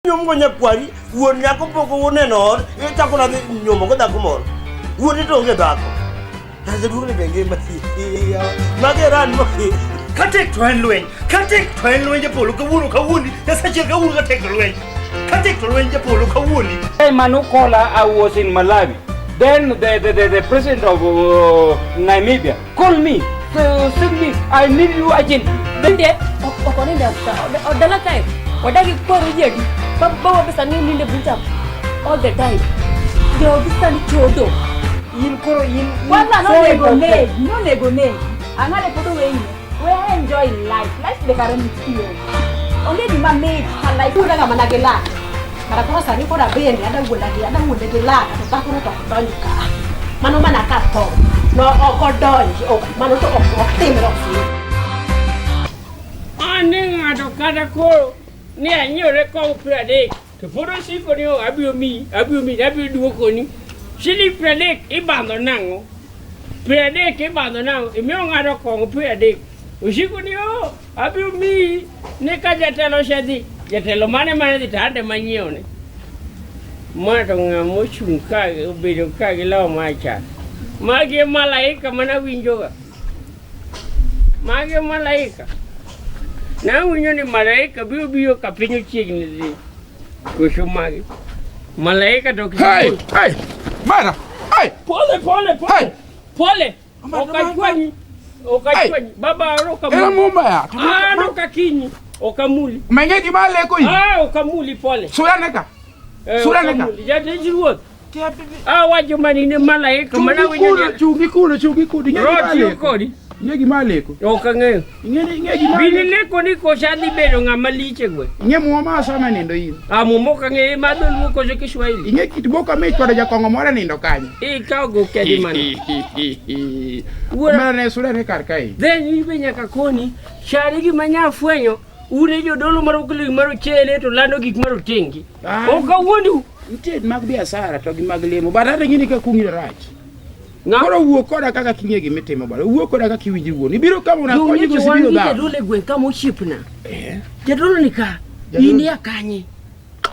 Nyomgo nyakwari, wuon nyako pok oneno ot, ichako nadhi nyombo go dhako moro. Wuoni to onge dhako. Jaduong' ni be ngima. Mage ran mo. Katek to en lweny. Katek to en lweny japolo kawuono kawuondi. Nyasaye kawuono katek to lweny. Katek to lweny japolo kawuondi. Time Manukola, I was in Malawi. Then the president of Namibia called me, send me, I need you urgently. Bende ok onind e dala kae wadagi kwaro ji adi bawa pesa ni ninde buta all the time jogi sani chodo In koro in Kwanza so nonego important. negi, nonego negi. Ang'ade pod oweyi. We enjoy life. Life be kare nitie. Onge gima mit ka life. Wuonda ga mana gi lak. Kara koro sani koro abende ada wuonda gi ada wuonde gi lak to dhakono to ok donj ka. Mano mana ka tho. No ok odonj, ok mano to ok ok timre ok timre. An ni ng'ato kata koro ni anyiewre kong'o 30 to pod osiko ni "Oh, abiro miyi, abiro miyi, abiro duokoni. Siling 30 ibandho nang'o? 30 ibandho nang'o? Imiyo ng'ato kong'o 30. Osiko ni oh, abiro miyi ni ka jatelo osedhi. Jatelo mane mane dhi to an ema anyiewne. Ma to ng'ama ochung' ka obedo ka gi law marachar. Magi e malaika mana winjoga. Magi e malaika. Nawinjo ni malaika biro biro ka piny ochiegni dhi. Koso magi. Malaika to ok Hey, hey, Mara, hey, Pole pole pole. Hey. Pole. Ok achwanyi. Ok achwanyi. Baba aro era kamuli. mumba ya. Ah, no kakinyi. Ok amuli. Menge gima leko yi. Ah, ok amuli pole. Sura neka. Eh, Sura ok neka. amuli. Jatij ruoth. Ah, wacho manine malaika mana Chungi winjo kuno, ni. chungi kuno, chungi kuno. Ing'e gima Rot yo leko. kodi. Ing'e gima leko. Ok ang'eyo. Ing'e ing'e gima Bini leko. leko ni kosa adhi bedo ng'ama lich e gweng'. Ing'e muo ma asoma e nindo in. Ah, muma ok ang'eyo imadho luo koso Kiswahili. Ing'e kit boka michwado jakong'o moro e nindo kanyo. Ikawo go kedi mana. Wuora. Omera ne sura ne kar kae. Then in be nyaka koni, chari gima nya fwenyo, un e jodolo mar okelo gik mar ochele to lando gik mar otengi. Ah. Ok awuondu. Nitie mag biashara to gi mag lemo. But ate ng'ini ka kung'i rach. Ng'a? Koro wuo koda kaka king'e gima itimo bwana. Wuo koda kaka iwinji wuon. Ibiro ka mondo akonyi Jong'echo koso wan ibiro gi dhawo? jadolo e gweng' kama osiepna. Eh. Jadolo ni ka, Jadolo- in ia kanye?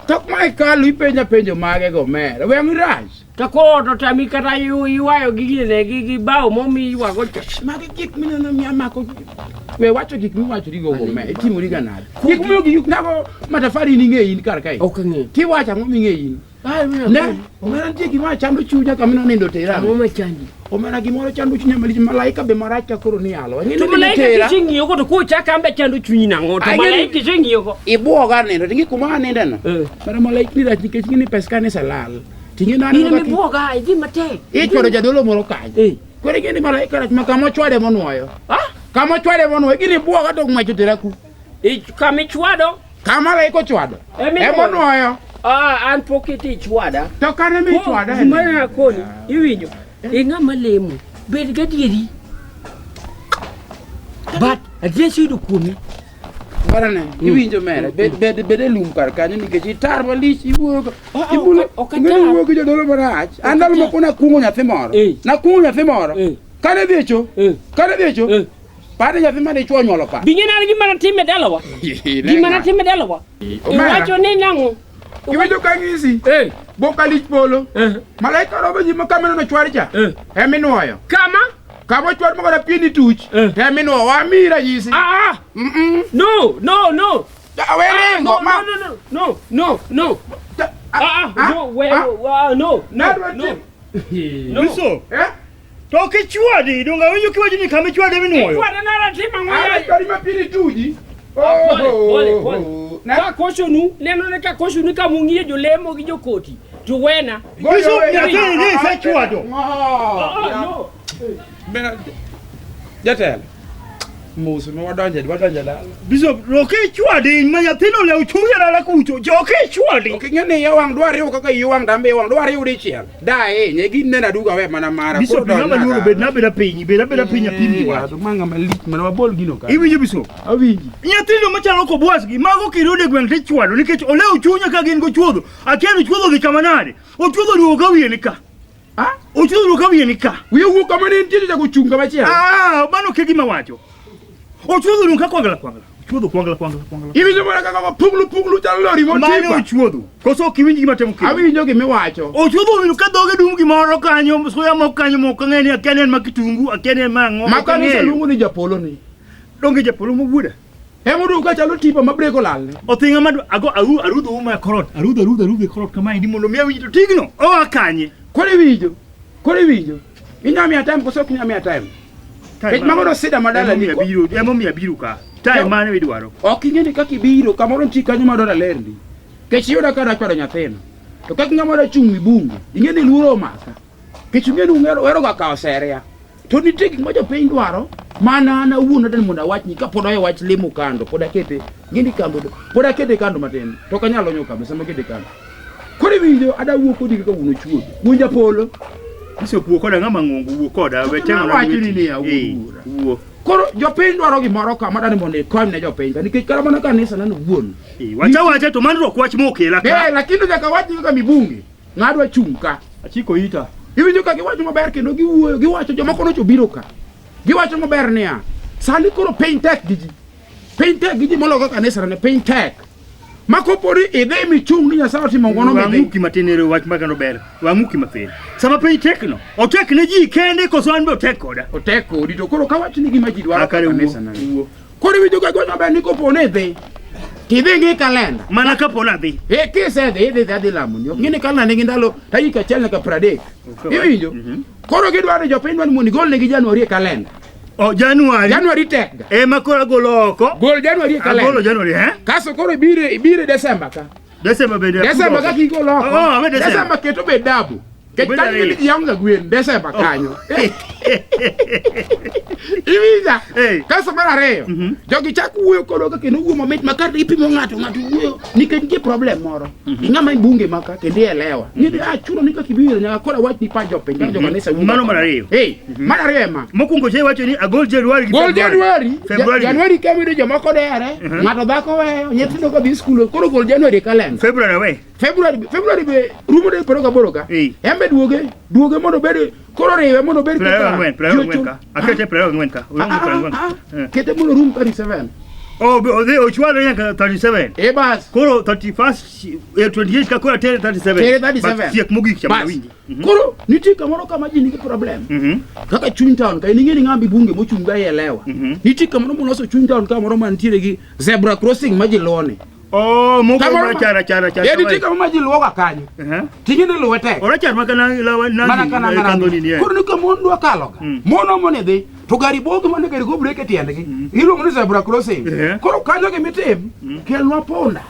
Tok ma hekalu ipenja penjo mage go mera. We ang' rach. To koro to tami kata ywayo gi ginene gi gi bao momi ywago cha. Magi gik mineno mi amako. We wacho gik miwachori go go mera. Itimori ga nade? Gik miyo gik nago matafari in ing'e in kar kae. Ok ang'eyo. Tiwacho ang'o ming'e in? Ne, omera nitie gima chando chunya kama nonindo tera. Ang'o machandi? Omera gimoro chando chunya malich malaika be marach ka koro ni alo. Ang'e To ni malaika tera. kiseng'iyo go to kochak ambe chando chunyi nang'o? To Ang'e ni- malaika iseng'iyo go. Ibuoga nindo, tingi kuma aninde no. Eh. Mara malaika ni rach nikech ng'e ni pes kanisa lal. Ting'e na In aneno kaka emibuoga, idhi matek. ichwado jadolo moro kanyo. Eh. Koro ing'e ni malaika rach ma kama ochwade monuoyo. Ah? Kama ochwade monuoyo, gini buoga to ng'wech otera ku. Kama ichwado Kama malaika ochwado. Eminuoyo. Emonuoyo. Ah, an pok iti ichwada. To kane michwada. Gima nakoni, iwinjo. E ng'ama lemo, bed gadieri. But adier yudo kuomi. Warane, iwinjo mere, bed bed bed e lum kar kanyo nikech itar malich iwuoyo ka- Ah, ah, ibulo- ok ing'e ni atar. iwuoyo gi jodolo marach. An ndalo moko nakuong'o nyathi moro. Eh. Nakuong'o nyathi moro. Eh. Kane dhi e cho, Eh. kane dhi e cho, Eh. pare nyathi mane ichwo onyuolo pa. Bing'e nani gima natime e dalawa? Gima natime e dalawa? Omera. Iwacho ni nang'o? Iwinjo ka ng'isi? Eh. Boka lich polo. Eh. Malaika robo ji ma kama nono chwar cha. Eh. Eminuoyo. Kama? Kama ochwar ma kata pieni tuch. Eh. To eminuoyo. Wamiyi ranyisi. Ah, ah. Mm-mm. No, no, no. Ah, we Ah, ringo. no, ma- no, no, no, no, no. Ta- Ah, ah, no, we, ah. ah, no, no, Nadwa no. tim- No. Bishop, Eh? to ok ichwadi, donge awinjo kiwacho ni kama ichwade minuoyo. Ichwada nara timo ang'o Ah, yaye? chwari ma pieni tuji. Ah, Pole, pole, pole. Oh. Na- Kakosonu, neno ne kakosonu ka mung'iyo jolemo gi jokoti, to wena. Bishop, nyathini ni isechwado. Ah, no. Bena- Jatelo. Mos ma wadonje wadonje dala. Bishop, ok ichwadi ma nyathino olewo chuny e dala kucho. Jo ok ichwadi. Ok ing'e ni iye wang' dwa riw kaka iye wang' dambe iye wang' dwa riw dichiel. Da hinye gineno aduga we mana mara. Bishop, koro gima donjna luoro dala. bed na beda piny, bed abeda piny apim gi wach. Eh, ma ng'ama lich mana wabol gino ka. Iwinjo Bishop? Awinji. Nyithindo machalo kobwasgi mago kirude gweng' tichwado nikech olewo chunya ka gin gochuodho. Akia ni chuodho dhi kama nade. Ochuodho duogo ka wiye ni ka. Ah? Ochuodho duogo ka wiye ni ka. Wiye owuok kama ne nitie to chako chung' kama chielo. Ah, mano ke gima wacho. Ochuodho duogo ka kwagla kwagla. Ochuodho kwangla kwangla kwangla. Iwinjo mana kaka puglu puglu chalo lori Mane motipa. ochuodho. Koso ok iwinj gima temo kelo. Awinjo gimiwacho. Ochuodho owinjo ka dhoge dum gimoro kanyo, suya moko kanyo mok ang'eyo ni akia ni en ma kitungu, akia ni en ma ang'o. Ma ok kanisa ang'eyo. luongo ni japolo ni. Donge japolo ma wuoda. Emoduogo ka chalo tipa ma brek olalne. Othinga ma ago aru arudho uma e korot, arudho arudho arudho e korot kamaendi mondo mi awinj to tigno oa kanye. Koro iwinjo. Koro iwinjo. Inya miya time koso ok inya miya time? Kech mago no sida ma dala ni. Emomiyo abiro, emomiyo abiro ka. Time mane midwaro? Ok ing'e ni kaka ibiro kamoro nitie kanyo ma dwaro lerni. Kech iyuda ka adwa nyathino. To kaka ng'ama dwa chung' mibunge, ing'e ni luoro omaka. Kech ing'e ni ung'ero uhero ga kawo seria. To nitie gik ma jopiny dwaro mana an awuon adwaro ni mondo awachni kapod owe wach lemo kando pod akete ng'e ni kando pod akete kando matin to ok anyal lonyo kabisa makete kando. Koro iwinjo ada wuo kodi kaka wuon ochuodho. Wuon japolo. Bishop wuo koda ng'ama ng'ongo wuo koda we temo na Nawacho lweti. ni niya, wuod Eh, wuora. Wuo. Koro jopiny dwaro gimoro ka madwaro ni mondo ikony ne jopiny ka nikech kata mana kanisa nano wuon. Eh, Wacha wacha to mano ok wach mokela ka. Eh, lakini nyaka wach ni kaka mibunge ng'adwa chung' ka. Achiko ita. Iwinjo ka giwacho maber kendo giwuoyo, giwacho jomoko nocho biro ka. Giwacho maber niya, sani koro piny tek gi ji. Piny tek gi ji moloyo kaka kanisa ne piny tek. Ma kopo ni idhi michung' ni Nyasaye otimo ng'wono midhi. Wang'uki matin ero wach makano ber. Wang'uki matin. Sama piny tekno, otek ne ji kende koso an be otek koda. Otek kodi to koro kawach ni gima ji dwaro Akare ka wuo. kanisa nano. Wuo. Koro iwinjo ka giwacho maber ni kopo ni idhi, tidhi ng'i kalenda. Mana kapo nadhi. E kisedhi idhi dhi adhi lamoni. Ok ng'e ni kalenda nigi ndalo tarik achiel nyaka 30. Okay. Iwinjo? Mhm. Koro gidwaro ni jopiny dwaro ni mondo igolnegi Januari e kalenda. O January. Januari tek ga. Ema koro agolo oko. Gol Januari e Agolo kalenda. January, eh? Kaso koro ibire ibire Desemba ka. Desemba bende. Desemba kaka igolo oko. Oh, awe Desemba. Desemba keto bed dabu. Ket Obed kanyo ariyo. ni ji yang'o gwen Desemba kanyo. Iwinja? Eh. Kaso mar ariyo, Mhm. jogi chak wuoyo kodwa ka kendo wuoyo mamit ma kata ipimo ng'ato ng'ato wuoyo nikech nitie problem moro. Ing'ama ibunge maka kendo ielewa. Ng'e ah chuno ni kaka ibiro nyaka koro awach ni pach jopiny kaka jokanisa wuoyo. Mano mar ariyo. Eh, mar ariyo ema. Mokwongo che iwacho ni agol January gi Gol February. January. February. January kama jomoko dere, ng'ato dhako weyo, nyithindo ka dhi skul, koro gol January e kalenda. February awe. February February be rumo de piero gaboro ka. Eh. Embe duoge, duoge mondo obed koro riwe mondo obed 24, 24 ka. Akete 24 ka. Ah, Orumo ah, 24. ah, Eh. Kete mondo rum 37. Oh, odhi ochwalo nyaka 37. E bas. Koro 31 28 ka koro atere 37. Tere 37. Bas tiek mogik cha Bas. winji. Koro nitie kamoro kama ji nigi problem. Mhm. Kaka chuny town ka in ing'e ni ng'ama bunge mochung' ga ielewa. Mhm. Nitie kamoro moloso chuny town kamoro mantiere gi zebra crossing ma ji luwo ni. Oh, moko Kamoro ma- rachar rachar rachar. Eh, nitie kamoro ma ji luwo ga kanyo. Eh. Ting'e ni luwe tek. Orachar makana lawa mana kana nandi mana kandho ni ni. koro ni ka mon dwa kalo ga Mm. mon omo ni dhi to gari bogi mane gari go brek e tiendgi iluongo ni zebra crossing Eh. koro kanyo gimitim kelnwa punda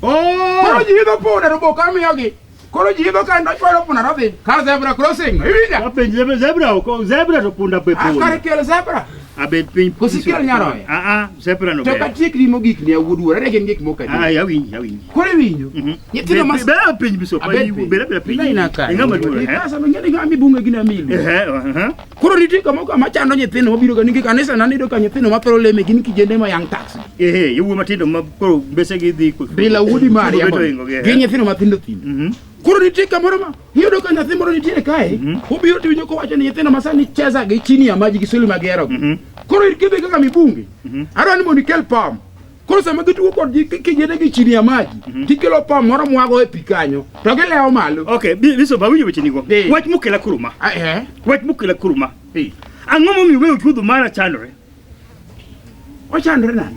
Oh. koro ji idho punda to boka miyogi koro ji idho kanyo chwalo punda to dhi kar zebra crossing no iwinja Wapenj zebra zebra ok zebra to punda be Ah, kare punda. kel zebra Abet piny. Koso ikel nyaroya? Ah ah, zebra no to ber. katiek ni mogik ni awuod wuora ne gin gik moko adi Ah, awinji awinji. koro iwinjo Mhm. nyithindo ma Bera piny biso. Abet piny. Bera bera piny. Ina ka Ing'ama duong' eh. Kasa ng'e ni ng'ama mibunge gin amilu Eh eh. Koro nitie kamoro kama chando nyithindo mabiro ga nikech kanisa na niyudo ka nyithindo ma thoro leme gin kijende ma young tax. Eh, yawuoyi matindo ma koro mbesegi dhi Bila wuodi mari Beto ingo gi. Gin nyithindo mathindo thindo. Mhm. Koro nitie kamoro ma iyudo ka nyathi moro nitiere kae, obiro tiwinjo kowacho ni nyithindo ma sani cheza gi chini ya maji gi Kiswahili ma gihero gi. Mhm. Koro in kidhi kaka mibunge, adwa ni mondo ikel pam. Koro sama gitugo kod ji kijende gi chini ya maji, tikelo pam moro mwago e pi kanyo, to gilewo malo. Okay, biso ba winjo weche nigo. Eh. Wach mokela kuruma. Ah, eh. Wach mokela kuruma. Eh. Ang'o momiyo weyo chuodho mara chandore? Ochandore nade?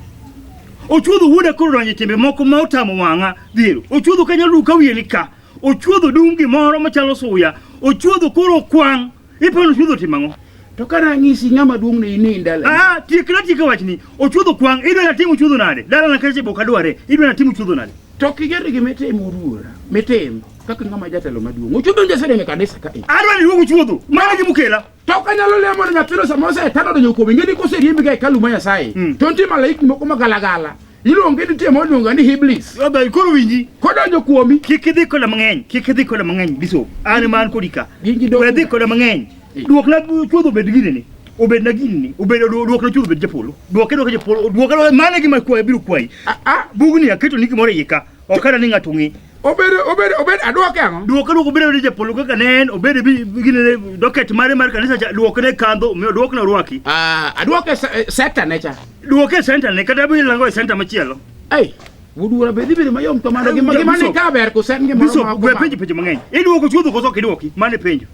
Ochuodho wuoda koro donjo e timbe moko ma otamo wang'a dhiero. Ochuodho kanya lu ka wiye ni ka. Ochuodho dum gimoro machalo suya. Ochuodho koro kwang'. Iparo ni ochuodho timo ang'o? To kana anyisi ng'ama duong' ne in e dala. Ah, tiekna tieka wachni. Ochuodho kwang'. Idwa natim ochuodho nade? Dalana kacha be ok adware. Idwa natim ochuodho nade? To kigero gima itimo wuora, mitim kaka ng'ama jatelo maduong'. Ochuodho njasedem e kanisa ka. e. Adwa ni iduog ochuodho. Mano e gima okela. To ok anyalo lemo ne nyathino sama osetano donjo kuome, ing'e ni koseriembi ga e hekalu mar Nyasaye, to nitie malaikni moko magalagala. Iluonge nitie moluonga ni Iblis. Obe, koro winji. Kodonjo kuomi, Kik idhi koda mang'eny. Kik idhi koda mang'eny biso. An ema an kodi ka. Gin gi We dhi koda mang'eny. Duokna chuodho obed ginene. Obed na ginene. Obed duokna chuodho obed japolo. Duoke duoke japolo. Duoke duoke mano e gima kwayi abiro kwayi. ah, ah, Bugni aketo ni gimoro e iye ka. Ok adwa ni ng'ato ong'e. Obedo obedo obedo aduoke ang'o? Duoke duoko obed abeda japolo kaka ne en, obed gine doket mare mar kanisa cha, duoke ne kandho, omiyo duokne orwaki. Ah, aduoke sector ne cha. Duoke e center ne, kata biro lango e center machielo. Ei, wuod wuora be dhi bedo mayom to mano gima gima ni ka ber kusen gimoro Bishop, ma ok we omako. penjo penjo mang'eny. Iduoko chuodho koso ok iduoki? Mano e penjo.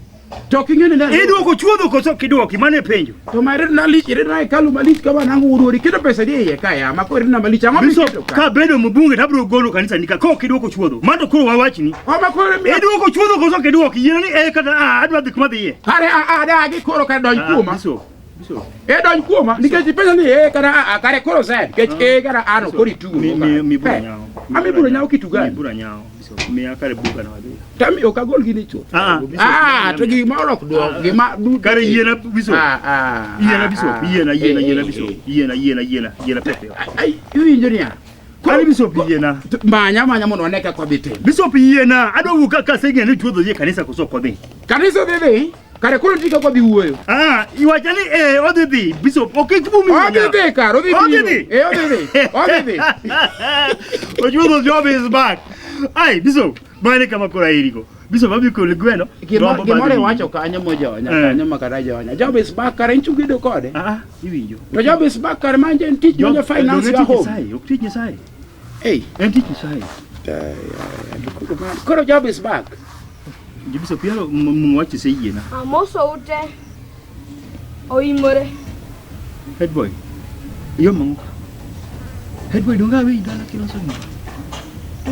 To ok ing'e ni ne Iduoko chuodho koso ok iduoki? Mano e penjo. To ma iredo na lich, iredo na hekalu malich kama nang'o wuod wuora iketo pesa di e iye ka ya, ma koro iredo na malich ang'o Bishop, miketo ka? ka bedo mbunge to abiro golo kanisa ni ka ka ok iduoko chuodho. Mano to koro wawachni. O ma koro miyo Iduoko chuodho koso ok iduoki? Yiena ni ee kata a adwa dhi kuma dhiye. Kare a a dagi koro kare donj Ah, kuoma. Bishop, Bishop. E donj kuoma nikech ipenjo ni e kata a a kare koro Z nikech e kata a no koro itugo. Mi mi mi bura nyawo. Ami bura nyawo kitugo. Mi bura nyawo. Bishop, miya kare buga na wadhi. Tami ok agol gini chuth. Ah, ah, Ah, to gimoro ok duok. Gima du. Kare yiena Bishop. Ah, ah. Yiena ah, Bishop, ah. yiena yiena Eh, yiena eh, Bishop. eh. Yiena yiena yiena yiena pepe. Ai, iwinjo niya. Kare Bishop yiena. Manya manya mondo wane kaka wadhi timo. Bishop yiena, adwa wuok ka kaseng'eyo ni chuodho dhi e kanisa koso ok odhi. Kanisa dhi dhi, kare koro nitie kaka wadhi wuoyo. Ah, iwacha ni eh odhi dhi Bishop, ok ikbumi. Odhi dhi kare, odhi Odhi biro. dhi. Eh, odhi dhi. Odhi dhi. Ochuodho job is back. Ai, Bishop, mane kama koro airigo. Bishop abi kol gweno. rombo Gimoro madhi iwacho kanyo mojonya, Eh. kanyo makata jonya. Job is back kare inchugedo kode. Ah, ah, iwinjo. To job is back kare manje en tich Job- manje finance en your tich home. Nyasaye, ok tich Nyasaye. Hey, En tich Nyasaye. koro job is back. Bishop yalo mwachi seyiena. Amoso ute. Oimore. Head boy. Iyo mangu. Head boy donga wi dala kiloso ni.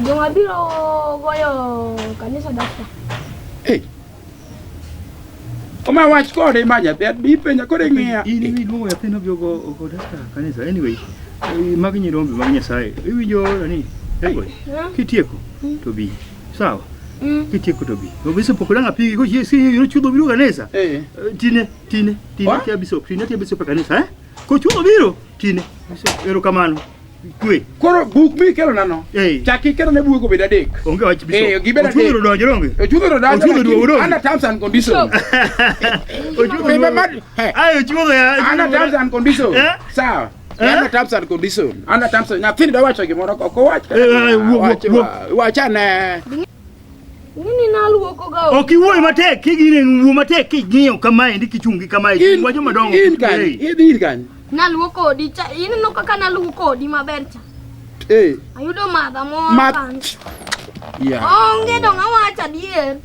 Joma biro goyo kanisa dasta. Hey. Oma wach kode ma nyathi bi penja kode ng'iya. In iwi luongo nyathino obiro go go dasta kanisa. Anyway, magi nyirombe mag Nyasaye. Iwinjo nani? Head boy. Kitieko to bi. Sawa. Kitieko to bi. Obisa pok dang' apigi ko si si chudo biro kanisa. Eh. Tine tine tine Wa? tia bishop tine tia bishop e kanisa eh? Kochudo biro tine. Bishop erokamano. Kwe. Koro buk mikelo nano. Eh. Chak ikelo ne bugo bed adek. Onge wach bishop. Eh, gibed Ochudo adek. donjo donge. Ochudo to donjo. Ochudo duogo donge. Under terms and conditions. Ochudo. Be- be- duogo. he. Ai ochudo ya. Under terms and conditions. Eh? Sawa. Eh? Under terms and conditions. Under terms and nyathini dwa wacho gimoro ok owach. Eh, eh, wuok, Wach- wuok, Wachane. Ng'ini naluoko ga. Ok iwuoyo matek kigine wuo matek king'iyo kamae ndi kichungi kamae. In Wacho madongo. In kanye? Eh. Idhi ir kanye? Naluoko odi cha. Ineno kaka naluoko odi maber cha. Eh. Ayudo madha moro Ma- kanyo. Yeah. Onge dong awacho adier.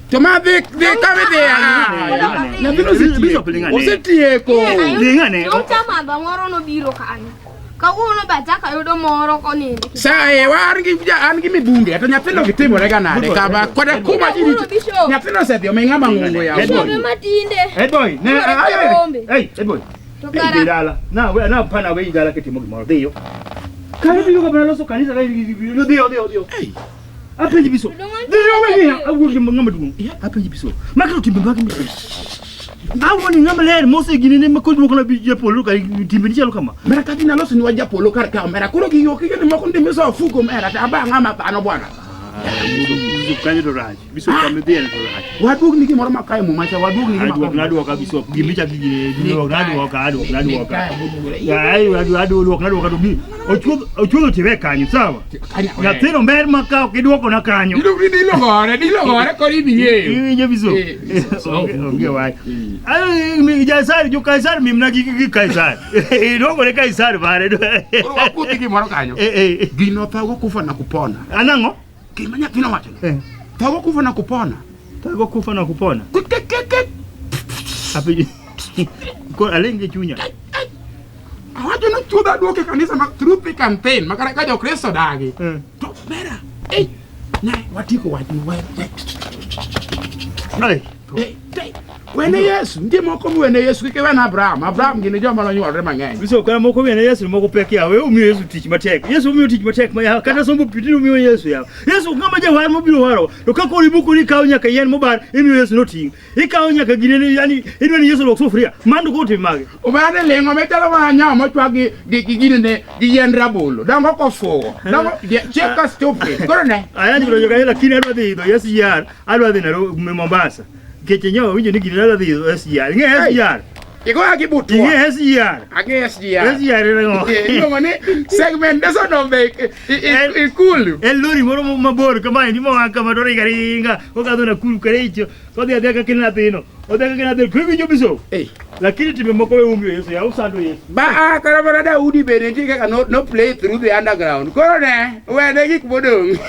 To ma dhi dhi kama idhi. Ah, Nyathino Bishop osetieko. ling'ane. Osetieko. Ling'ane. Nyocha madha moro nobiro kanyo. Kawuono be achako ayudo moro konindo. Sa e wa an gi an gi mibunge to nyathino gitimore ga nade kama koda kuma ji Kawuono Bishop. nyathino osedhi omi ng'ama ng'ongo ya. Head boy. Bishop matinde. Head boy, ne Luwore ai, kod ai, rombe. Hey, head boy. To Hey, kara dhi dala. Na we na pana we dala kitimo gimoro. Dhiyo. Kare biro ka loso kanisa ka dhiyo dhiyo dhiyo. Apenji biso. Dhiyo we ng'iya awuo gi ng'ama duong'. Apenji biso. Makelo timbe mag mi. Awuo ni ng'ama ler mose gini ne makod duoko na japolo ka timbe ni chalo kama. Mera kati naloso ni wajapolo kar ka omera koro gigo kigeni moko ndimiso ofuko omera to aba ng'ama dhano bwana. Biso kanyo to rach. Biso kama dhiye to rach. Waduog ni gimoro makae muma cha waduog ni gima Aduok naduoka biso. Gimicha gini duok naduoka aduok naduoka. Ai aduok naduoka to bi. Ochuodho ochuodho tiwe kanyo sawa. Nyathino ber ma ka ok iduoko na kanyo. Dilogore dilogore koro ibing'eyo. Iwinjo biso? Eh, Onge onge wach. Ai mi Kaisari jo Kaisari mimna gi gi Kaisari. Iduoko ne Kaisari mare. Koro wapuodhi gimoro kanyo. Eh eh. Gino thago kufa na kupona. Anang'o? Gima nyathino wacho. Eh. Thago kufa na kupona. Thago kufa na kupona. Kekekeke. Apenjo. Koro alenge chunya. Awacho ni chuodho aduoke kanisa ma through thick and thin ma kata ka jokristo dagi. Eh. To mera. Ei. Ne watieko wachni we. Ai. Eh, te- Wene Yesu, nitie moko miwene Yesu kik iwene Abraham. Abraham gin joma nonyuolre mang'eny. Biso kana moko wene Yesu moko pek yawa. We umiyo Yesu tich matek. Yesu umiyo tich matek ma yawa. Kata sombo pi tinde umiyo Yesu yawa. Yesu ng'ama jawar mobiro waro. To ka koro ibuko ni ikawo nyaka yien mobar imiyo Yesu noting'. Ikawo nyaka gine ni yani idwa ni Yesu olok sufuria. Mano koro tim mage. Omera ne ling'o mechalo mana nyawo mochwak gi gi gi ginene gi yiend rabolo. Dongo kofuwo. Dongo chiek ka stupid. Koro ne. Ayani donjo kanyo lakini adwa dhi idho SGR, adwa dhi Nairobi Mombasa. Nikech nyawa winjo ni gini adwa dhi idho SGR. Ing'e SGR? Igoya gi butwa. Ing'e SGR. Ang'e SGR. SGR en ang'o? Iluongo ni segmentation of the Ikulu. En lori moro mabor kamaendi moa kama to ringa ringa okadho Nakuru Kericho kodhi adhiya kaka nyathino odhi kaka nyathino koro iwinjo bishop. Eh. Lakini timbe moko we umio Yesu ya usando Yesu. Ba ah, kata mana Daudi bende nitie kaka no, no play through the underground. Koro ne, wene gik modong'.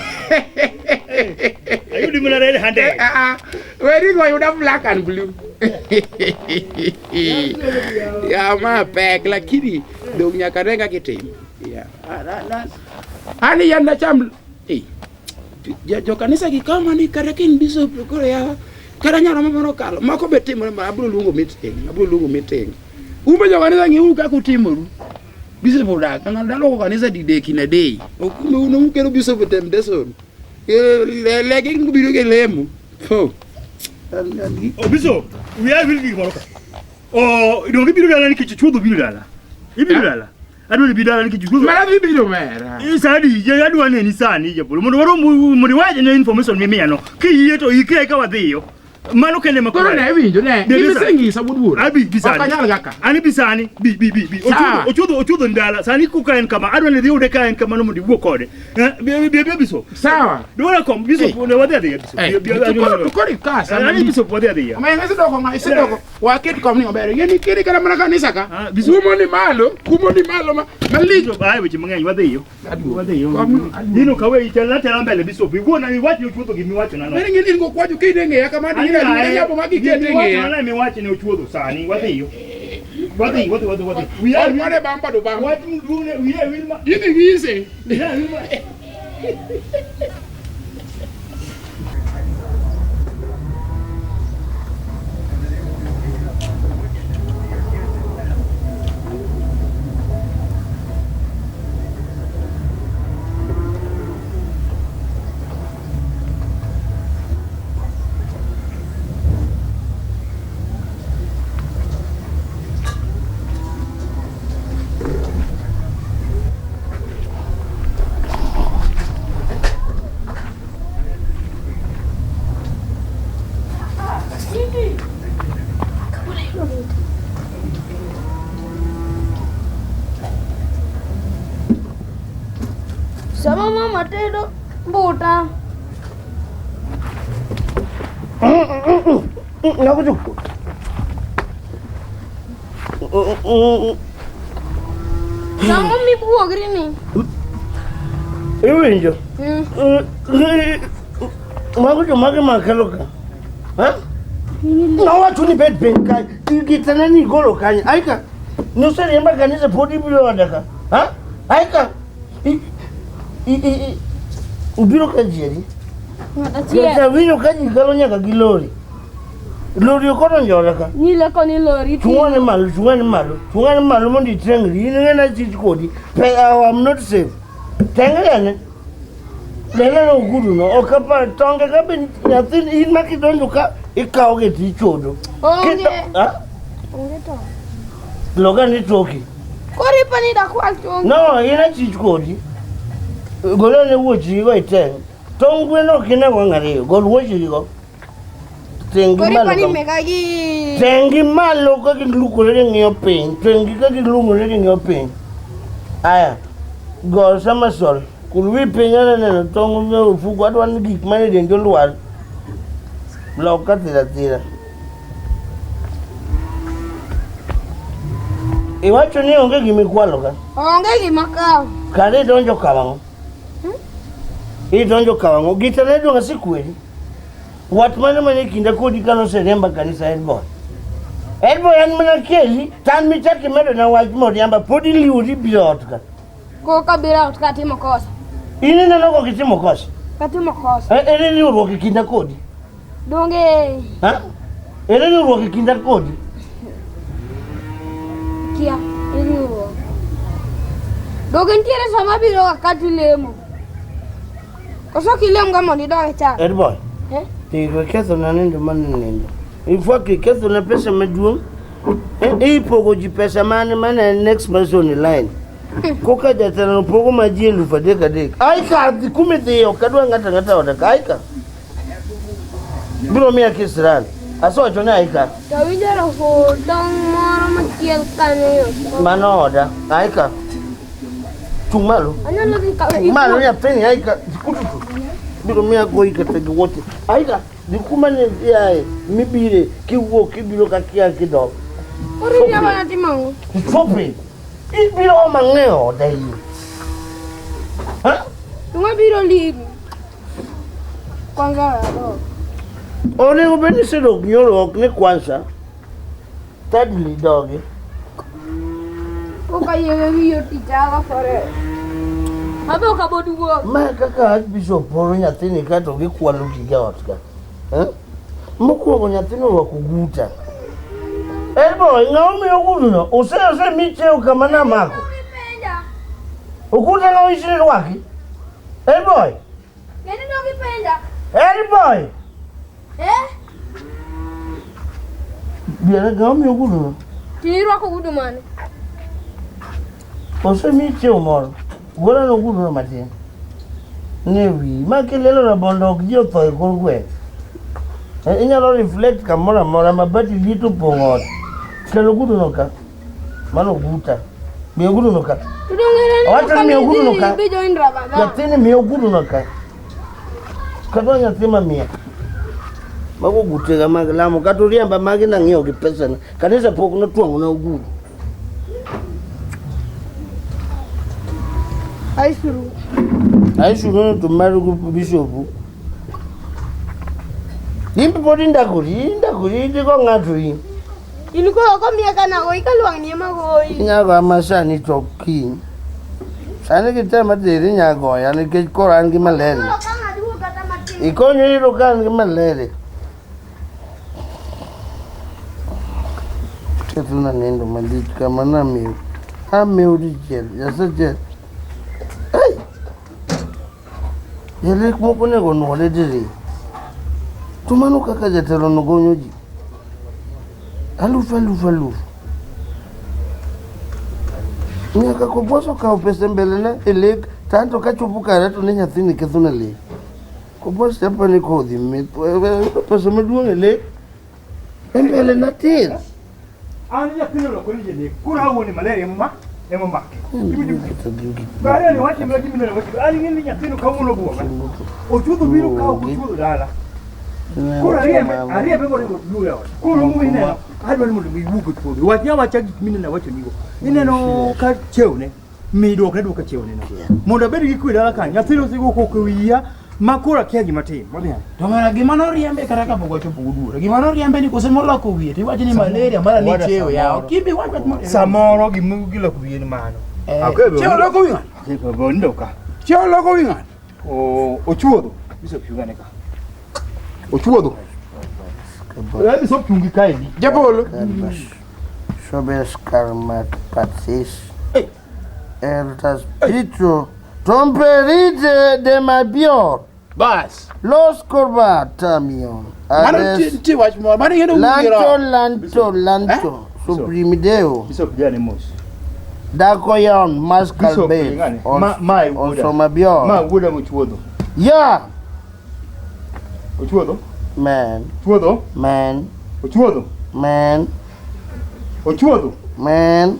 Ayudi mana red handed. Ah, ah, weni go yuda black and blue. Ya ma pek lakini dong nyaka ne kaka itim. Ya. An yan nacham eh jo kanisa gi kama ni kata kin bishop koro ya kata nyalo moro kalo moko be timore ma abiro luongo meeting abiro luongo meeting umbe jo kanisa ng'iuru kaka utimoru bishop odak ng'ato dalo kanisa didek in a day ok un ukelo bishop e temptation lege biro gi lemo Fo. Oh, bishop, wiya wil gi gimoro ka. Oh, donge ibiro dala nikech chuodho biro dala. Ibiro dala. Adwa ni ibi dala nikech chuodho. Mara dhi biro mera. Sani je adwa neni sani japolo mondo warom mondo iwach ne information mimiya no. Kiyie to ikre ka wadhiyo. Mano kende ma Koro ne winjo ne. Bi- bi- Imisengisa wuod wuora. Abi bi sani. Ok anyal gaka. Ani bi sani. Bi bi bi bi. Sawa. Ochuodho ochuodho ochuodho ni dala. Sani kuka en kama. Adwa ni idhi yude ka en kamano mondo iwuo kode. Eh, Bi bi bi bishop. Sawa. Dwara kom bishop Eh. ne wadhi adhiya bishop. Eh, Bi- bi- to koro- to koro ikasa. Ani bishop wadhi adhiya. Omera isedoko ng'a isedoko. Waket kom ni maber. Ing'e ni kiri kata mana kanisa ka. Ah, bishop. Kumo ni malo, kumo ni malo ma malich. Bishop aye weche mang'eny wadhiyo. Aduogo. Wadhiyo. Kom- aduogo. Gino kawe itela tela mbele bishop. Iwuona iwach ni ochuodho gima iwacho nano. Mano ing'e ni in go kwacho ka in e ng'eya kama Ani dira aye, ni yabo ma gikete e gima iwacho ng'eya. nano ema iwacho ni ochuodho sani wadhiyo. Wadhi wadhi wadhi wadhi. Wiya wil. Mane bamba do bamba. Wach maduong' ne wiya wil ma. Idhi ng'ise. Wiya wil ma. Sama mama tedo mbuta. Nakuju. Sama mibuogri ni. Iwinjo. Mago jomage makelo ka? Ha? Nowacho ni bed piny ka, gitene ni igolo kanyo. Aika, noseriemba kanisa pod ibiro oda ka. Ha? Aika, ubiro ka ji adi? Ng'at achiel. Awinjo ka ji kalo nyaka gi lori. Lori ok odonjo oda ka. Nyile koni lori. Chung'ane malo, chung'ane malo, chung'ane malo mondo itengri. In ing'e nachich kodi. Pe, I'm not safe. Tengri ane. Neno no ogudu no, ok apar tonge ka be nyathi in ma kidonjo ka ikawo gi tichodo. Onge. Ha? Onge to. Loga ni toki. Koro ipani dakwal tong. No, in achich kodi. Gol ane wuochigi go iteng. Tong gwen ok ine wang' ariyo. Gol wuochigi go. Tenggi Koro malo ipani kama. mega gi. Tenggi malo ka gilukore ging'iyo piny. Tenggi ka gilung'ore ging'iyo piny. Aya, go somersault. Kul wi piny aneno neno tong' me ofuku adwa ni gik mane dendi olwar. Loka thira thira. Iwacho ni onge gima ikwalo ka. Onge gima kawo. Kare idonjo kawang'o? Idonjo kawang'o? Gitane dong' asekweri. Wat mane mane kinda kodi kanoseriemba kanisa headboy. Headboy an mana keli, to an michak imedo na wach moriamba pod iliwori biro ot ka. Koka biro ot katimo kosa. In ineno kok itimo kosa. Katimo kosa. Ere riwruok e kinda kodi? Donge Ha? Ere riwruok e kinda kodi? kia riwruok. Donge nitiere sama biro ga ka tilemo. Koso kilem ga mondo idog e chak. Headboy, Eh? tigo ikethona nindo mane nindo. In fact ikethona pesa maduong'. Ipogo ji pesa mane mane next person in line. Koka jatelo pogo ma ji 3,000 3,000. Aika dhi kuma idhiye ok adwa ng'ato ang'ata oda ka. Aika. Biro miya kisirani. Asewacho ni aika. To awinjo harufu tong' moro machiel kanyo yo. Mano oda. Aika. Chung' malo. Anyalo dhi kawe. Chung' malo nyathini aika. Kututu. Biro miya goyi kata gi wuoche. Aika. Dhi kuma ne iae mibire kiwuok kibiro ka kia kidok. Koro inyalo mana timo ang'o? Stop it. Ibiro omo ang'o e oda in? Ha? Gima biro limi. Kwanza we adog. Onego bed ni isedok nyoro ok ni kwanza. Thirdly dogi. Koka yie wiyo tich alosore. Abe ok aboduogo. Ma kaka Archbishop poro nyathini ka to gikwalo gige ot ka. Eh? Mokwongo nyathino orwako guta. Eh boy, ng'a omiyo oguduno? Ose ose mi chiew kama namako. Okuta ng'a oyisi ni rwaki? Eh boy, Kendo dog ipenja. eh boy. Eh? Biara ng'a omiyo oguduno? Tinirwako ogudu mane? Osemi chiew moro. Gola no oguduno matin. Ne wiyi. Ma kilelo rabondo ok ji otho e kor gweng'. Inyalo reflect kamoro amora mabati liet opong'o ot. Kel oguduno ka. Mano oguta. Mi oguduno ka. To donge neno Owacho ni miyo oguduno ka. Idhi join Ramadhan. Nyathini miyo oguduno ka. Kata nyathi ma miya. Mago ogutega mag lamo kata oriemba magi nang'iewo gi pesana. Kanisa pok notwang'ona ogudu. Aisuru. Aisuru to mar bishop. In pod indakori, indakori, indiko ng'ato in. In koro komiya kana goyi ka lwang'ni ema goyi. Inyalo goya ma sani to kiny. Sani kitema teri inyalo goya nikech koro an gi malaria. Koro ka ng'ato wuok kata matin. Ikonyo yudo ka an gi malaria. Kethona nindo malich kama namiu. Amiu dichiel, nyasache. Ei! Jalek moko onego onuore diriyo. To mano kaka jatelo no gonyo ji. Aluf aluf aluf. Nyaka Kobwaso okawo pesa mbele na e lek to anto kachopo kara to ne nyathini kethona lek. Kobwaso chapa ni kodhi mit pesa maduong' e lek. E mbele na tir. An nyathino olokore ni janek. Koro awuone malaria ema ema omake. Malaria ni wacho ni gima wacho. An ing'e ni nyathino kawuono buoga. Ochuodho biro kawo kochuodho dala. Koro ariembe ariembe moringo duogo e ot. Koro romo ineno adwaro ni mondo mi iwuog e puodho. Wach awacha gik mineno awacho nigo. Ineno ka chewne mi duokne duoka chewne no. Mondo abed gi kwe dala ka nyathino osego koko e wiya ma koro akia gima tim. Wadhi ane. To mana gima noriembe kata kapok wachopo Oduor. Gima noriembe ni kose moloko wiye to iwacho ni malaria mara ni Wada chiewo yawo. samoro. Kimbi wach wach moro. Samoro gima giloko wiye ni mano. Chiewo loko wi ng'ato. Bondo ka. Chiewo loko wi ng'ato. Ochuodho. Bishop chungane ka. Ochuodho. Eh, Bishop chungi kaendi. Jabolo. Sobes karmat patsis. Ertas pitro. Tomperite de mabior. Bas. Los corbatamion. Mano nitie wach moro. Mano ing'e ni Lanto, lanto, lanto. Suprimideo. Bishop jane mos. Dako yon maskal Bishop be. lingane. Ma ma e wuoda. Osomabior. Ma wuoda mochuodho. Yeah. Ochuodho. Man. Chuodho. Man. Ochuodho. Man. Ochuodho. Man.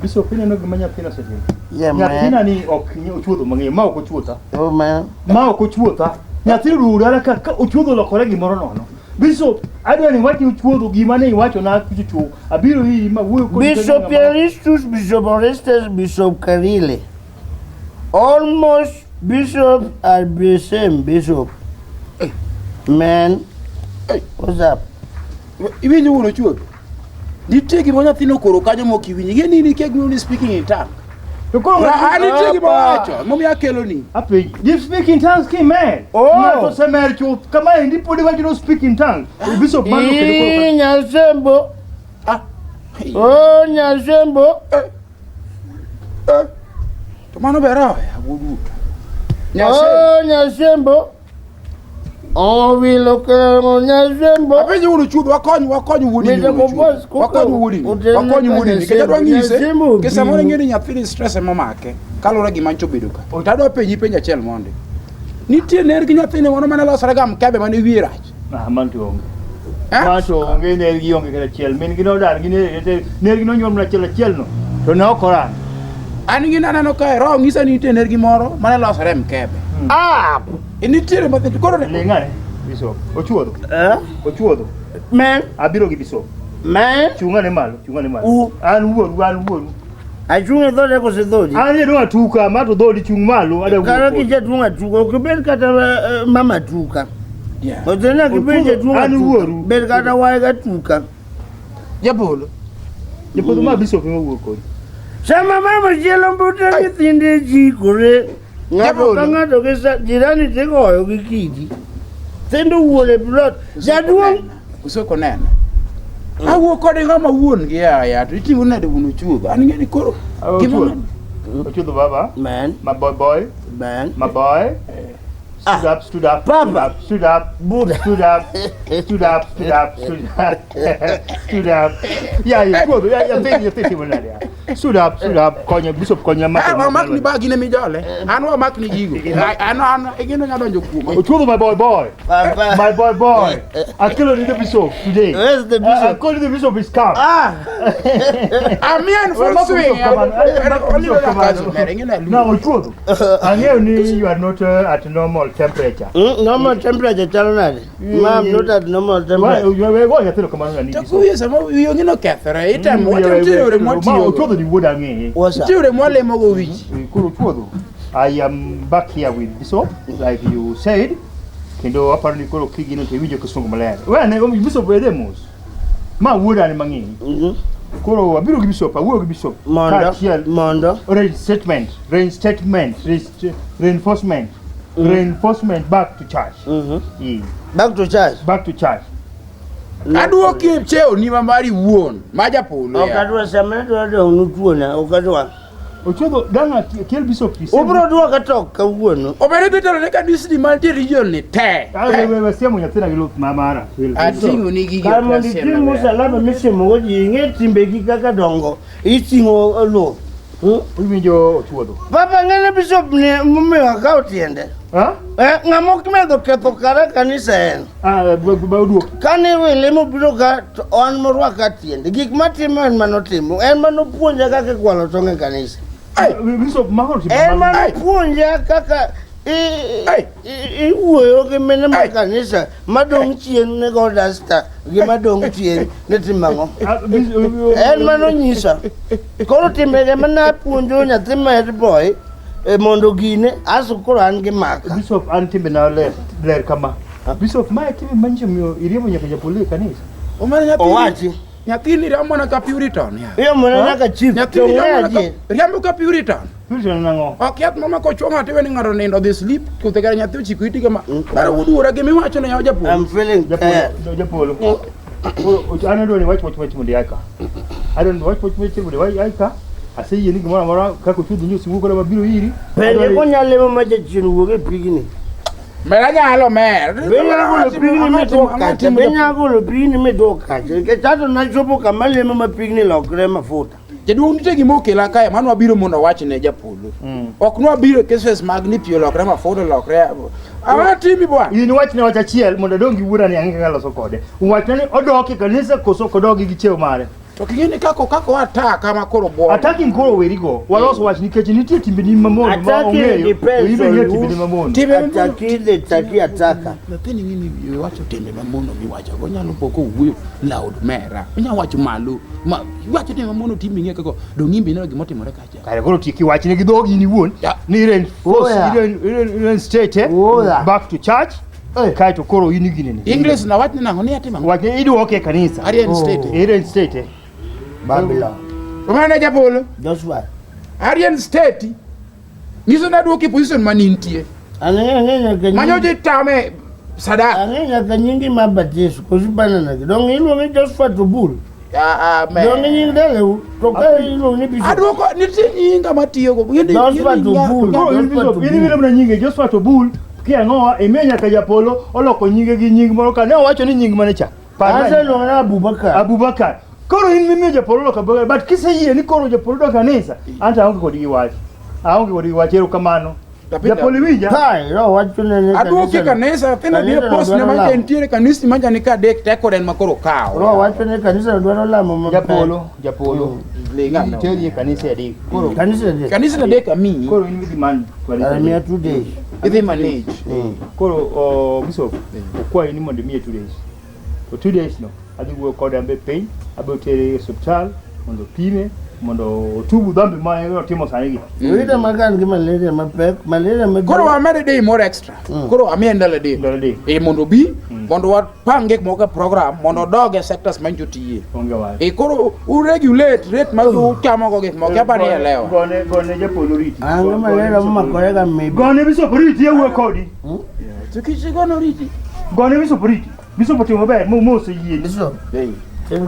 Bishop ineno gima nyathina osetimo. Yeah, man. Nyathina ni ok ochuodho mang'eny, ma ok ochuotha. Oh, man. Ma ok ochuotha. Nyathina oduogo dala ka ka ochuodho olokore gimoro nono. Bishop, adwa ni iwach ni ochuodho gima ne iwacho na kuchocho. Abiro iri ma wuoyo kodi. Bishop Eristus, Bishop Orestes, Bishop Carile. Almost bishop are the same bishop. Man, what's up? Iwinjo wuon ochuodho. Nitie gima nyathino okoro kanyo mok iwinjo. Ing'e ni nikia gima ni speaking in tongue. To koro Ra nitie gima Apa. wacho momiyo akeloni. Apenji. You speak in tongues ki man. Oh. Ng'ato osemer chuth kama endi pod iwacho no speak in tongues. Bishop mano kendo koro. Ii, Nyasembo. Ah. Oh, Nyasembo. To mano ber oya wuod duto. Nyase. Oh, Nyasembo. Owilo kero Nyasembo. Apenjo wuon ochuodho wakony wakony wuodi ni Mr. wuon ochuodho. Kobos, koko Wakony wuodi ni. utelne Wakony ka wuodi ni. Nikech adwa Nyasembo. nyise. Nyasembo Nikech samoro obiro. ing'e ni nyathini stress ema omake. Kaluwore gi gima nyocha obedo ka. To adwa penji penjo achiel mondi. Nitie ner gi nyathini moro mane losore ga mkebe mane wiye rach. Ah, mano to onge. Ma to onge nergi onge kata achiel. Min gi nodar gi nergi te nergi nonyuol mana achiel achiel no. To ne ok orango. An gi naneno kae roho ng'isa ni nitie nergi moro mane losore mkebe. Ah! Nitiere mathin koro ne Ling'ane. Bishop. Ochuodho. Eh? Ochuodho. Men, Abiro gi bishop. men, Chung'ane malo, chung'ane malo. U. An wuoru, an wuoru. achung' e dhoode kose dhodi? An jaduong' atuka, ma to dhodi chung' malo, ada Kata wuo kodi. kijaduong' atuka, ok ibed kata mama atuka. Yeah. Ose nyaka ibed jaduong' An atuka. wuoru. Bed kata wae gatuka. Japolo. Japolo ma bishop ema wuo kodi. Sama mama chielo mbuta nyithinde chikore. Ng'ato ka Japolo. ng'ato gi sa jirani tigoyo gi kidi. Thindo wuon e plot. Jaduong' Usoko neno. Awuo kode ng'ama wuon gi ya to iting'o nade wuon ochuodho. An ing'e ni koro gima Ochuodho. Ochuodho baba. Man, My boy boy. man. My boy. Stood Ah. up, stood up. Papa. Stood up. Buddha. Stood up. Stood up, stood up, stood up. Stood up. Yeah, yeah, chuodho. Yeah, yeah, think, yeah, think, nade. yeah. Stood up, stood up. Konya, bishop konya Ah, wamak ni mako. bagi ne mijole. An wamak ni gigo. An an igeno nya donjo kuoma. Ochuodho my boy boy. Papa. My boy boy. Akelo ni the bishop today. Where's the bishop? According to the bishop is come. Ah! Amien full Well, swing. Come on, No, Ochuodho. Ang'eyo ni you are not at normal temperature. Normal temperature chalo nade? Ma'am, not at normal temperature. Go nyathino kamano nani. To kuyo sama wiyo ng'ino kethore itemo watemo nitie yore mwatiyogo. Ochuodho ni wuod ang'eye. What's up? Nitie yore mwalemogo wich. Koro Ochuodho, I am back here with Bishop, like you said. Kendo aparo ni koro kigino to iwinjo kisungu maler. We ane Bishop wede mos. Ma wuoda ni mang'eny. Koro abiro gi Bishop, awuoyo gi Bishop. Mondo, Kaachiel mondo. reinstatement, reinstatement, reinforcement, reinforcement back to church. Yeah. Back to church. Back to church. Aduoki cheo ni ma mari wuon ma japolo. Ok adwa sama adwa dong' nutuona, ok adwa. Ochuodho dang' akel Bishop to Ubro duoka tok kawuono. Obere dhi telo ne kanisni mantie region ni te. Ah, we we we siemo nyathina gi luth ma mara. Ating'o ni gigi Kar mondo iting' musalaba misiemogo ji, ing'e timbegi kaka dongo, iting'o luth. Iwinjo Ochuodho. Papa ng'ene bishop ni momiyo akawo tiende. Ha? Eh, ng'ama ok medho ketho kara kanisa en. Ah, ba oduok. Kane wele mobiro ka to an morwaka tiende. Gik matimo en manotimo. En manopuonja kaka ikwalo tong' e kanisa. Bishop mako timo. En manopuonja kaka iwuoyo gi mine mag kanisa madong' chien ne go dasta gi madong' chien ne timo ang'o. En manonyisa. Koro timbege mana puonjo nyathi ma head boy mondo gine aso koro an gi maka. Bishop an timbena ler ler kama. Bishop mae timbe manyiso miyo iriembo nyaka japolo e kanisa. Omera nyathini. Owachi. Nyathini riambo mana ka Puritan ya. Iyo mana nyaka chief. Nyathini To riambo ng'e mana ka adier. riambo ka Puritan. Puritan nang'o? Ok yath mama kochuo ng'ato iwe ni ng'ato nindo dhi sleep kuthe kare nyathi ochiko iti kama. Kare wuod wuora gima iwacho ne yawa japolo. I'm feeling tired. Japolo. Koro an adwa ni wach wach wach mondo ia ka. Adwa ni wach wach wach mondo ia ka. Aseyie ni gimoro amora kaka Ochuodho nyosi wuok koda mabiro iri. Penje konyalo lemo ma jachien wuog e pigni. Mera nyalo mer. Be nyalo golo pigni miduok kacha. Be nyalo golo pigni miduok kacha. Nikech ato nachopo kama lemo ma pigni lokre mafuta. Jaduong' nitie gima okela kae mano wabiro mondo wach ne japolo. Ok nwabiro e cases mag ni pi olokre mafuta olokre. Ang'o timi bwana? In wachne wach achiel mondo adong' gi wuora ni ang'e kaka loso kode. Wachne ni odok e kanisa koso ok odogi gi cheo mare. To king'e ni kako kako ataka ma koro bwogo. Attacking koro werigo. Walos wach nikech nitie timbeni mamono ma Attacking ong'eyo. To depends in be on ing'eyo timbeni who mamono. attacking the attacking attacker. Nyathini ng'ini iwacho timbe mamono miwacho go onyalo po kowuoyo loud mera. Onyalo wacho malo. Ma iwacho timbe mamono timbe ing'e kako dong' imbe ineno gima otimore kacha. Kare koro tiek iwachne gi dhogi in iwuon ni reinforce, Oya. reinstate Oya. back to church. Kaeto koro in ginene. English na wachne nang'o ni atimo ang'o? Wachne iduoke e kanisa. Reinstate. Reinstate. Babylon. Omana japolo. Joshua. Arian state. Nyiso na duoki position manintie. Ang'e ang'e nyaka Manyo nyingi. ji tame sadaka. Ang'e nyaka nyingi ma batiso koso banana. Dong' iluongi Joshua to bul. Ah, ah, me. Dong' nying dalau to ka iluongi ni bishop. Aduoko nitie nyinga matiyogo. Joshua to bul. Koro in Joshua to bishop, in iwilo bul. mana nyinge Joshua to bul kiang'owa imiyo nyaka japolo oloko nyinge gi nying moro ka ne owacho ni nying mane cha. Par Aseluonga na Abubakar. Abubakar. Koro in mimiyo japolo oloko Abubakar but kiseyie ni koro japolo dok kanisa anto aonge kodi gi wach. Aonge kodi gi wach erokamano. Japolo iwinja? Kai, no wacho ne Aduoki kanisa, nyathina biro post ne mancha nitiere kanisni mancha ni ka adek tek kode en ma koro kawo. Roho wacho ni kanisa dwaro lamo mapek. Japolo, japolo. Ling'ana. Iteri e kanisa adek. Koro Kanisa adek. Kanisa adek amiyi. Koro in idhi man kanisa Kare miya adek. 2 days. Idhi manage. Koro o bishop okwayi ni mondo imiye 2 days. To 2 days no adhi wuoyo kode ambe piny, abiro tere e osiptal mondo opime mondo otubu dhambi ma otimo sani gi. Owita ma ka an gi malaria mapek, malaria maduong'. Koro wamede day moro extra. Koro amiye ndalo adek. Ndalo adek. E mondo obi, mondo wapang gik moko e program, mondo odog e sectors ma nyocha otiye. Onge wach. E koro u regulate rate ma uchamo go gik moko, apa ni elewa. Gone gone japolo riti. An gi malaria momakore ga maybe. Gone bishop riti awuoyo kodi. To kik igono riti. Gone bishop riti. Bishop otimo maber mo mo oseyie. Bishop, thank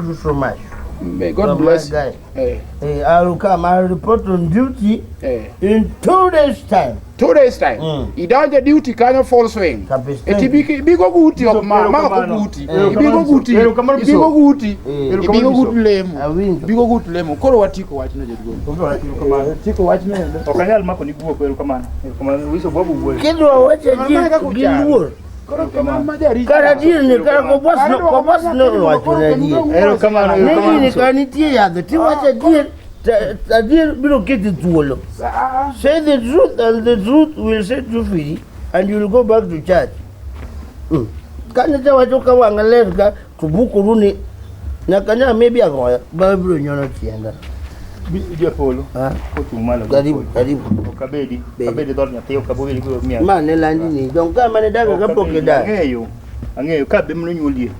you so much. May You God are my bless you. guy. Eh, Eh, I will come. I will report on duty eh. in 2 days time. 2 days time. Idonjo duty kanyo full swing. Kabisa. Eti bigo guti ok ma ma ok Erokamano. guti. Erokamano, Ibigo guti. Erokamano, Bishop. Ibigo guti. Eh. Ibigo guti lemo. Awinjo. Ibigo guti lemo. Koro watiko wachno jaduong'. Onge wach erokamano. Tiko wachno. Ok anyal mako ni guok erokamano. Erokamano bishop wabu wuoyo. Kidwa wacho Mano adier kaka gi uchalo. luor. Koro kama ma jaricho. Kar adier ni kar kobos no kobos no wacho ne adier. Erokamano Ne erokamano. gini Bishop. ka nitie yadhe tiwacho adier adier biro keti thuolo. Say the truth and the truth will set you free and you will go back to church. Kane tawacho ka wang'a ler ka to bukuru ni nyaka nya maybe agoya ba biro nyono tienda. Japolo Ah, kochung' malo. karibu karibu. Ok abedi. Bedi. Abedi dhood nyathi ok abedi go miya. Ma ne landi ni dong ka mane daga Ok kapok abedi. idak. Ang'eyo. Ang'eyo ka be mano nyuolie.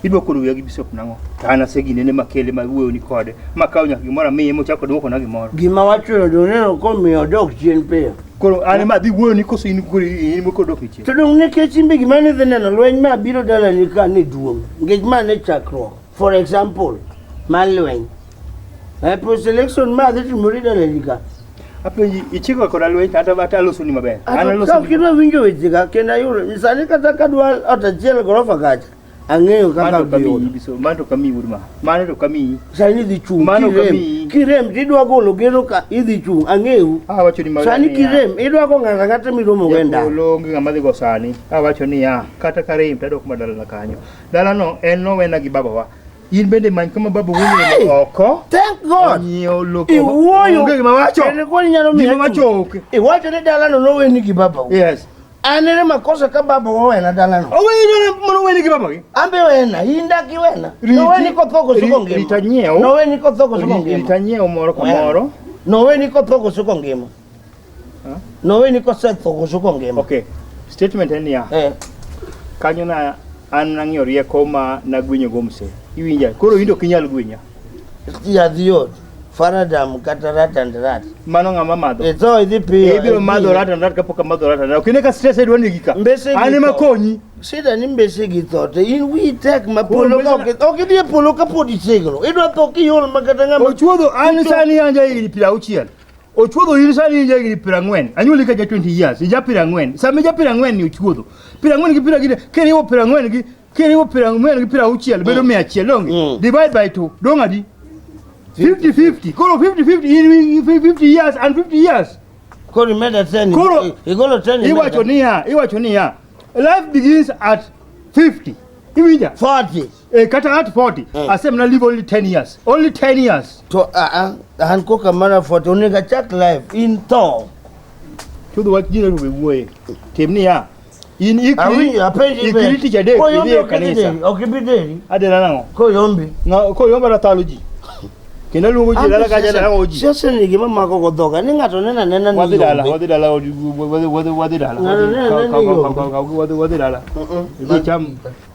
Idwa koro wiya gi bishop nang'o? To an aseginene makele ma wuoyo ni kode. Makawo nyaka gimoro amiye mochako duokona gimoro. Gima wachono to neno komiyo odok chien piyo. Koro an ema adhi wuoyo ni koso in koro in ema koro dok chien. To dong nikech in be gima ne dhi neno lweny ma biro dalani ka ne duong'. Nikech ma ne chakruok. For example, mar lweny. Post election ma dhi timore dalani ka. Apenji ichiko koda lweny kata kata alosoni maber. An Ka alosoni. ok idwa winjo wechega kendo ayudo sani kata kadwa ot achiel gorofa kacha ang'eyo kaka Mano to adhi kamiyi yudo. bishop, mano to kamiyi wuod ma. Mano to kamiyi. Sani idhi chung' Mano kirem. kamiyi. Kirem tidwa golo geno ka idhi chung' ang'eyo. Awacho ni Sani kirem idwa go ng'ato ang'ata miromo go e ndara. Japolo onge ng'ama dhi go sani. Awacho niya, kata karem tadok madalana kanyo. Dalano en nowena gi babawa. In bende many kama baba wuoyo oko. Thank God. Onyiewo loko. Iwuoyo. Onge gima wacho. Kendo koro inyalo miya Gima wacho chung'. onge. Iwacho ni dalano noweni gi babau. Yes. An ere makosa ka baba owena dalano. Oweni mano weni gi babagi. An be wena, in dak iwena. Riti- Noweni kotho koso kongima. Rita nyiew. Noweni kotho koso kongima. Rita nyiew moro kamoro. Noweni kotho koso kongima. Huh? Noweni kosetho koso kongima. Okay. Statement en niya. Eh. Kanyo na an nang'iyo rieko ma nagwenyo go mse. Iwinja. Koro in to ok inyal gwenya. Yadh yot. Faradam kata rat and rat. Mano ng'ama madho. Itho idhi piyo. Ibiro madho rat and rat kapok amadho rat and rat. Ok ine ka stress idwa negi ka. Mbese gi An ema tho. konyi. Shida ni mbese gi tho to in wiyi tek ma Koro polo ka mbese ok idhi e polo kapod itegno. Idwa tho kiol ma kata ng'ama Ochuodho an sani an ja higni 60. Ochuodho in sani in ja higni 40. Anyuoli ka ja 20 years, ija 40. Sama ija 40 ni ochuodho. 40 gi 40 kiriwo 40 gi kiriwo 40 gi 60 bedo 100 donge? Divide by 2 dong' adi? 50 50. Koro 50 50 in 50 years and 50 years. Koro imeda 10. Koro igolo 10 imeda. Iwacho niya life begins at 50. Iwinja? 40. Eh, kata at 40. Asem na live only 10 years. Only 10 years. To a a an koka mana 40 onego achak life in tho. Chudho wach ji to wuoye. Tim niya. In ikri Awinjo apenji be. ikri tich adek Koyombi idhi e ok idhi kanisa. deri, ok ibi deri. Adera nang'o? Koyombi. Ng'a koyomba rathalo ji. Kendo aluongo ji dala kacha dala ji. Siasa ni gima mako go dhoga ni ng'ato neno anena ni Wadhi dala, yombe. wadhi dala, wadhi dala. Ng'ato neno anena ni yombe. Wadhi dala.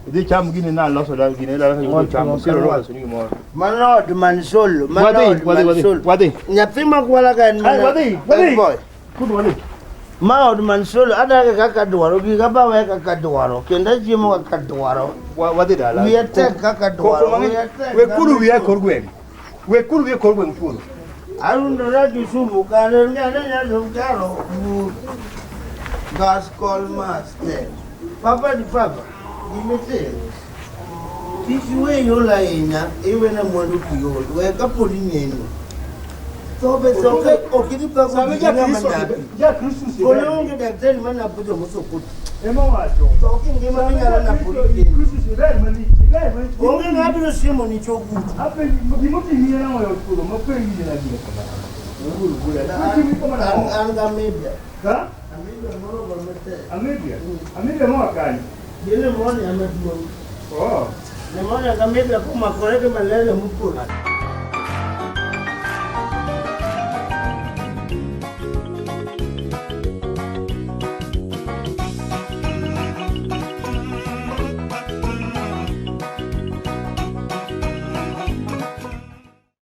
Idhi cham gini na loso dala gini dala kacha cham. Siro loso ni gimoro. Mano od man solo, mano Wadhi, od wadhi, man wadhi, solo. wadhi. Nyathi ma kwala ka en Ai, mana. wadhi, wadhi. Boy. Kudu wadhi. Ma od man solo adake kaka dwaro, giga bawe kaka dwaro, kendo achiemo kaka dwaro. Wadhi dala. Wiya tek kaka dwaro. Wiya tek. We kuru wiya e kor gweng'. We kuru wiya e kor gweng' chuodho. Arundora Kisumu kare ng'ane nyalo karo bur. Gas call master. Papa di papa, gimitim. Kik iwe yol ahinya, iwena mwandu kiol. We kapod ineno. Tho be tho ka ok idhi pako Sami ji gi ng'ama Jakristo napi. Jakristo Kono onge daktari ma napo jomosokot. Ema wacho. Tho kingima minyalo napori kendi. Kristo iber malich, iber malich. Onge ng'ama biro siemo ni chogutu. Apenji gimotimi en ang'o e od kuro mapenji en adier kama. Gimotimi kama nang'o? An gamibia. Ha? Amibia moro go matek. Amibia? Amibia moa kanye? Gi pneumonia maduong'. Oh. Pneumonia gamibia komakore gi malaria mopoto.